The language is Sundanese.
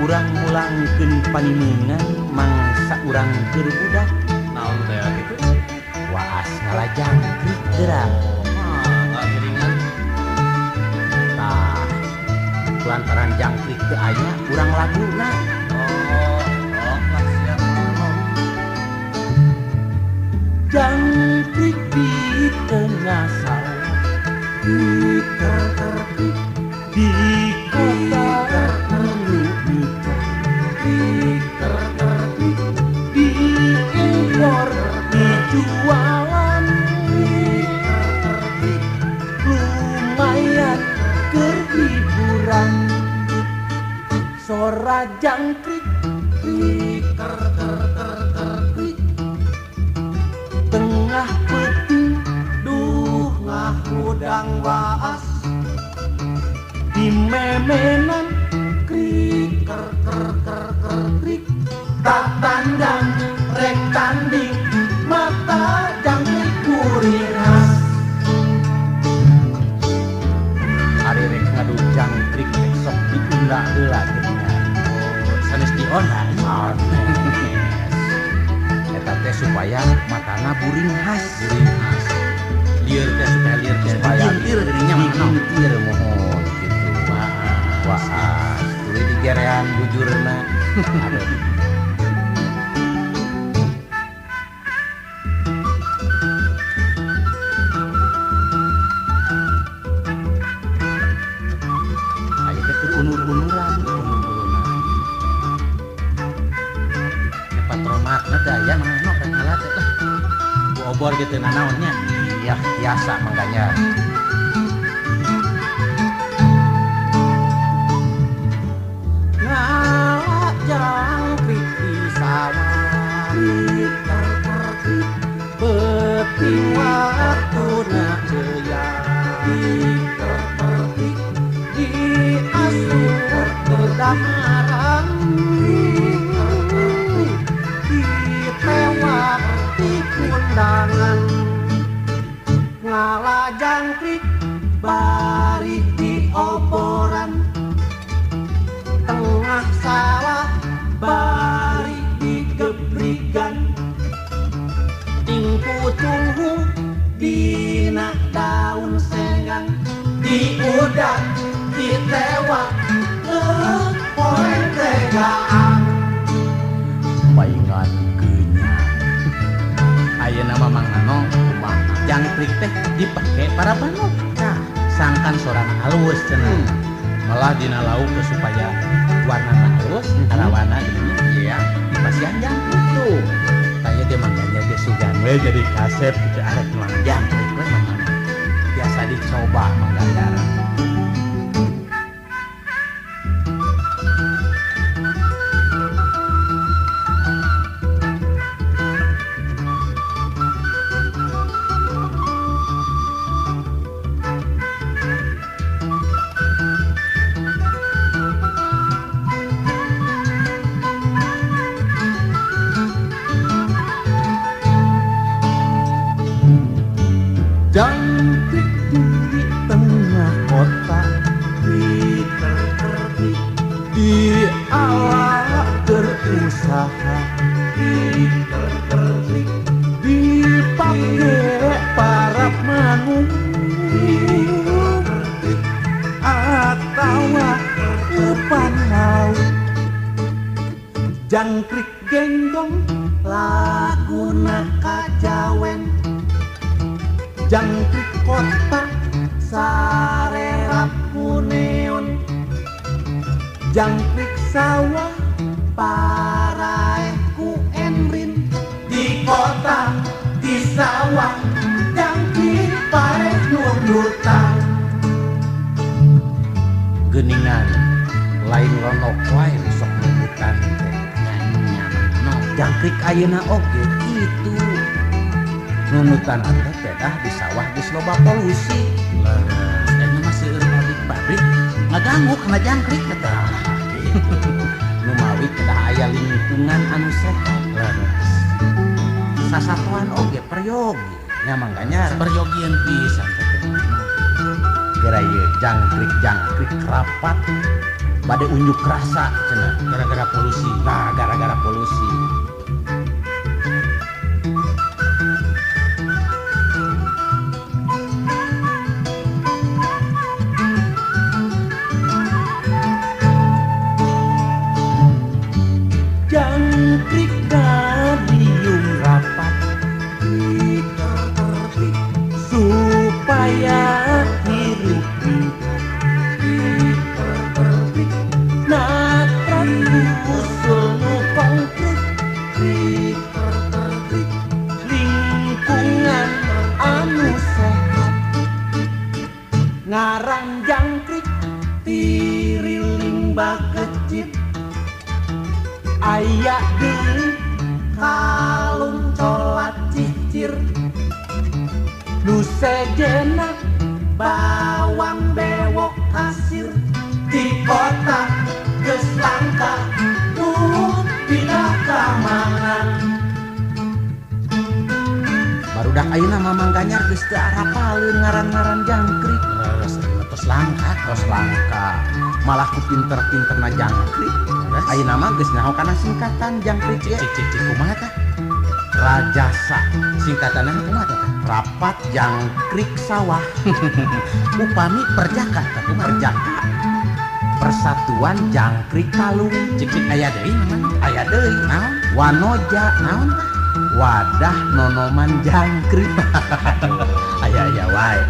Urang mulangkeun paniningan mangsa urang keur budak. Naon teh kitu? Waas ngala jangkrik geura. Ngagiringan. Tah, lantaran jangkrik teu aya urang laguna. Oh, oh, siap. Jangkrik di tengah sawah, krik di kota perlu dicari, krik diimpor dijualan, krik lumayan keur hiburan. Sora jangkrik krik krik tengah peuting duh ngahudang waas di memenan krik ker ker ker ker krik tak tandang rek tanding mata jangkrik kuringas. Ari rek ngadu jangkrik rek sok diunda heula geuningan. Oh, sanes dionda. Sanes. Eta teh supaya matana buringhas. Buringhas. Lieur teh supaya lieur teh supaya digintir geuning nya mah. Digintir mohon kitu. Waas. Tuluy digerean bujurna. Aduh. Aya teh keur unur-unuran, unur-unuran. Patromakna teh aya mah no rek ngala teh lah. Bu obor gitu nanaon nya. Iya, biasa Mang Ganjar. Ngala jangkrik di sawah, krik krik peuting waktuna ceuyak, krik krik diasup berdaharan, krik ditewak di kundangan. Ngala jangkrik bari dioporan, tengah sawah bari digebrigan, tingku tunggu dina daun senggang, diudak ditewak poe tegaan. Paingan keunya. Ayeuna mah Mang Nano kumaha jangkrik teh dipake para manuk. Nah, sangkan sorana halus cenah. Malah dina lauk teh supaya warnana halus, arawana geuning. Iya, dipasihan jangkrik tuh. Tanya dia Mang Ganjar ge sugan we jadi kasep kitu arek nuang jangkrik we Mang Nano. Biasa dicoba Mang Ganjar. Jangkrik di tengah kota, krik krik di ala berusaha, krik krik dipake para manuk atawa eupan laut. Jangkrik genggong laguna kajawen, jangkrik kota sarerap kuneon, jangkrik sawah paraeh ku enrin, di kota di sawah jangkrik paeh nundutan. Geuningan lain lonok wae sok nundutan teh. Nya Mang Nano. Jangkrik ayeuna oge kitu. Nunutan teh pedah di sawah geus loba polusi. Leres, ayeuna mah seueur pabrik-pabrik ngaganggu kana jangkrik eta. Gitu. Nu mawi kedah aya lingkungan anu sehat. Leres. Sasatoan oge peryogi nya Mang Ganjar. Peryogian pisan teh. Geura ieu jangkrik-jangkrik rapat Bade unjuk rasa cenah gara-gara polusi. Nah, gara-gara polusi. Jangkrik radium rapat supaya hirup natran usul nu konkret lingkungan anu sehat ngaran jangkrik tiriling bakecit aya deui kalung colat cicir nu sejena bawang bewok kasir di kota geus langka nu pindah ka mana. Barudak ayeuna Mamang Ganyar geus teu arapaleun ngaran-ngaran jangkrik. Tos langka, tos langka. Malah ku pinter-pinterna jangkrik. Ayeuna mah geus nyaho kana singkatan jangkrik ge. Cik cik cik kumaha tah? Rajasa. Singkatanna kumaha tah? Rapat jangkrik sawah. Upami perjaka tah kumaha? Perjaka. Persatuan jangkrik kalung. Cik cik aya deui namana? Aya deui. Naon? Wanoja. Naon tah? Wadah nonoman jangkrik. Aya-aya wae.